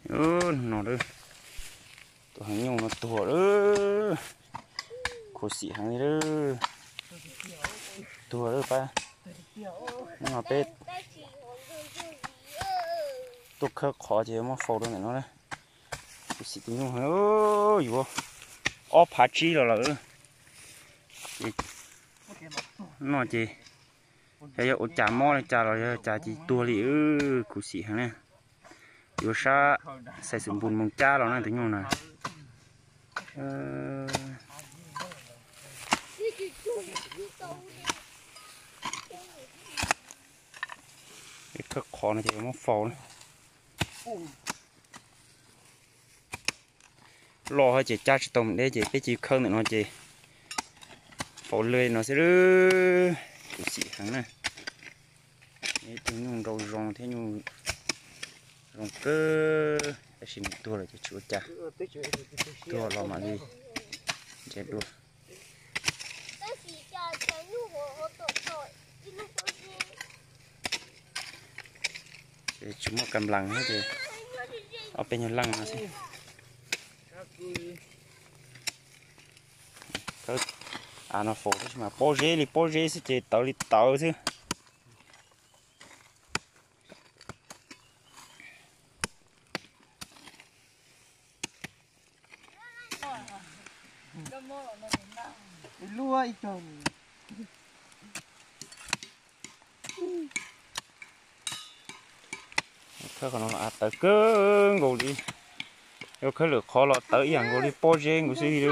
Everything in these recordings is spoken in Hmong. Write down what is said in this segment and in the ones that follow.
Ub, no lawm, tus heev nyuj no tuag lawm, khuv xim heev li lawm, tuag lawm pab. Hnub no peb tuaj khawb qhov ces muab faus rau ntawm no na. Khuv xim tus nyuj heev, yuav ob phav tsib los lawm. No ces yog ua cas mob li cas los yog cas ces tuag li, khuv xim heev na. Yuav sab xais xwm npus moos cab los na tus nyuj na. Khawb qhov no ces muab faus na. Loj hab ces cab tsis tau mus deb ces peb cia khawb ntawm no ces faus lawm no xwb. Khuv xim heev na. Ib tug nyuj nrau zoo thiab nyuj zoo kawg, tab sis nws tuag lawm ces tsis ua cas, tuag los mam li nrhiav dua. Tsis muaj kas nplas ces ob peb nyuag leej no xwb. Av no faus tab sis mas pob zeb li pob zeb xwb ces tawv li tawv xwb. Khawb qhov no av tawv kawg nkaus li, yuav khawb lwm qhov los tawv ib yam nkaus li pob zeb nkaus xwb li.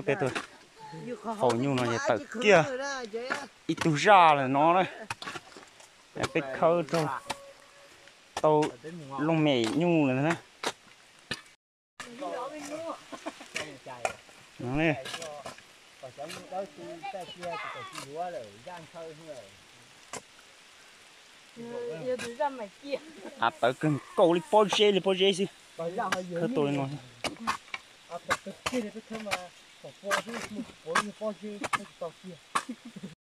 Peb tuaj faus nyuj no ces tawm kiag ib tug zaj lawm no na. Peb khawb raug tau looj mem nyuj lawm na. Av tawv kawg nkaus li pob zeb li pob zeb xwb. Khawb tuaj li no.